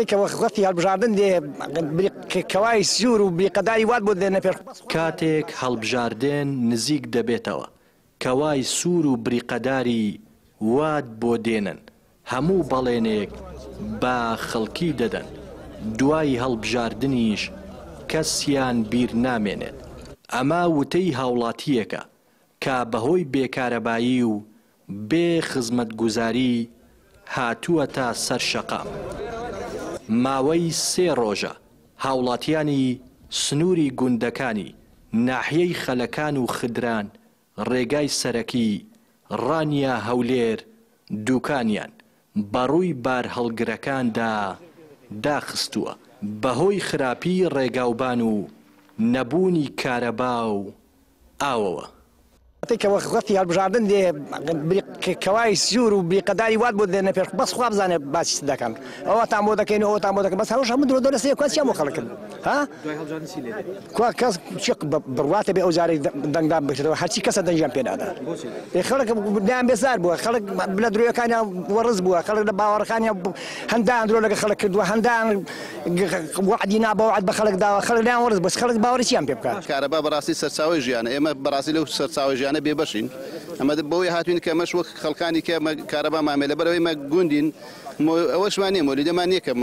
کە وەختی هەڵبژاردن دێ کەوای سوور و بریقەداری وات بۆ دێنە پێش. کاتێک هەڵبژاردن نزیک دەبێتەوە کەوای سوور و بریقەداری وات بۆ دێنن، هەموو بەڵێنێک بە خەڵکی دەدەن، دوای هەڵبژاردنیش کەسیان بیر نامێنێت. ئەمە وتەی هاوڵاتییەکە کە بەهۆی بێ کارەبایی و بێ خزمەتگوزاری هاتووەتە سەر شەقام. ماوەی سێ ڕۆژە هاوڵاتیانی سنووری گوندەکانی ناحیەی خەلەکان و خدران ڕێگای سەرەکی ڕانیە هەولێر دوکانیان بەڕووی بارهەڵگرەکاندا داخستووە بەهۆی خراپی ڕێگاوبان و نەبوونی کارەبا و ئاوەوە. کە وەختی هەڵبژاردن دێ کەوای سوور و بریقەداری وات بۆ دێنە پێش بەس خوا بزانێ باسی چ دەکەن ئەوەتان بۆ دەکەین و ئەوەتان بۆ دەکەن بەس هەوش هەموو درۆ دۆ لەسەر کوا چیان بۆ خەڵک کرد ها کوا کەس چی بڕواتە بێ ئەو جارەی دەنگدان بکرێتەوە هەرچی کەسە دەنگیان پێ نادا ئێ خەڵک لایان بێزار بووە خەڵک لە درۆیەکانیان وەڕز بووە خەڵک لە باوەڕەکانیان هەندان درۆ لەگە خەڵک کردووە هەندان وەعدی نا بە وەعد بە خەڵک داوە خەڵک لێیان وەرز بەس خەڵک باوەڕی چیان پێ بکات. کارەبا بەڕاستی سەرچاوەی ژیانە ئێمە بەڕاستی لەو سەرچاوەی ژیانە بێ بەشین ئەمە بەوەی هاتوین کە ئەمەش وەک خەڵکانی کە کارەبامان بێ لەبەرئەوەی ئێمە گوندین ئەوەشمان نییە مۆلیدەمان نییە کە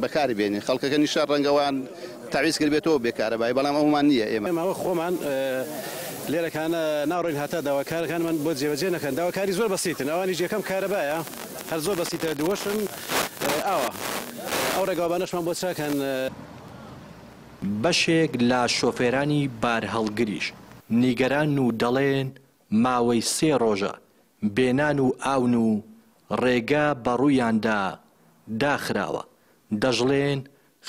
بەکاری بێنین خەڵکەکە نیشە ڕەنگە وان تەعویز کردبێتەوە بێ کارەبایی بەڵام ئەومان نییە ئێمە. ئێمە وەک خۆمان لێرەکانە ناڕۆین هەتا داواکارەکانمان بۆ جێبەجێ نەکەن داواکاری زۆر بەسیتن ئەوانیش یەکەم کارەبایە هەر زۆر بەسیتە دووەشم ئاوە ئەو ڕێگاوبانەشمان بۆ چاکەن. بەشێک لە شۆفێرانی بارهەڵگریش نیگەرانن و دەڵێن، ماوەی سێ ڕۆژە بێ نان و ئاون و ڕێگە بەڕوویاندا داخراوە، دەشڵێن،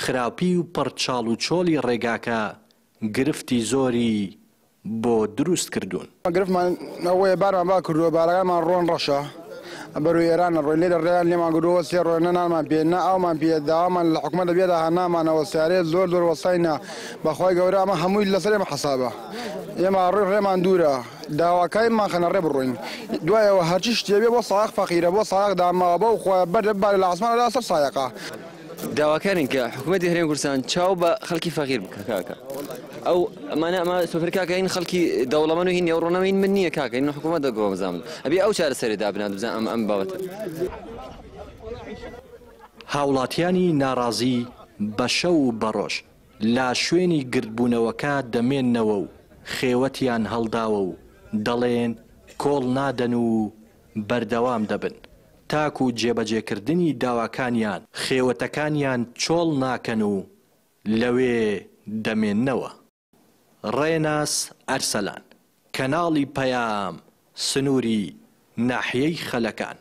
خراپی و پڕ چاڵ و چۆڵی ڕێگاکە گرفتی زۆری بۆ دروست کردوون. گرفتمان ئەوەیە بارمان با کردووە بارەکانمان ڕۆن ڕەشە بەرەو ئێران ئەڕۆین لێرە ڕێیان لێمان گرتووە سێ ڕۆژە نە نانمان پێ نە ئاومان پێ داوامان لە حکومەت دەبێ داهانامانەوە سیارەیە زۆر زۆر وەستاینە بەخوای گەورە ئەمە هەمووی لەسەر ئێمە حەسابە ئێمە ئەڕۆین ڕێمان دوورە داواکایمان خەنە ڕێ بڕۆین دوای ئەوە هەرچی شتێ بێ بۆ سایەق فەقیرە بۆ سایەق داماوە بەو خوایە بەردە ببارێ لە عاسمانەوە لەسەر سایەقە. داواکارین کە حکومەتی هەرێمی کوردستان چاو بە خەڵکی فەقیر بکە کاکە ئەو ئەمانە ئەمە سۆفر کاکە این خەڵکی دەوڵەمەن و هین ئەو ڕۆنەمە این من نییە کاکە این حکومەت دەگۆ بزانم ئەبێ ئەو چارەسەری دابنات بزان ئەم ئەم بابەتە. هاوڵاتیانی ناڕازی بە شەو و بە ڕۆژ لە شوێنی گردبوونەوەکە دەمێننەوە و خێوەتیان هەڵداوە و دەڵێن کۆڵ نادەن و بەردەوام دەبن تاکو جێبەجێکردنی داواکانیان خێوەتەکانیان چۆڵ ناکەن و لەوێ دەمێننەوە. ڕێناس ئەرسەلان، کەناڵی پەیام، سنووری ناحیەی خەلەکان.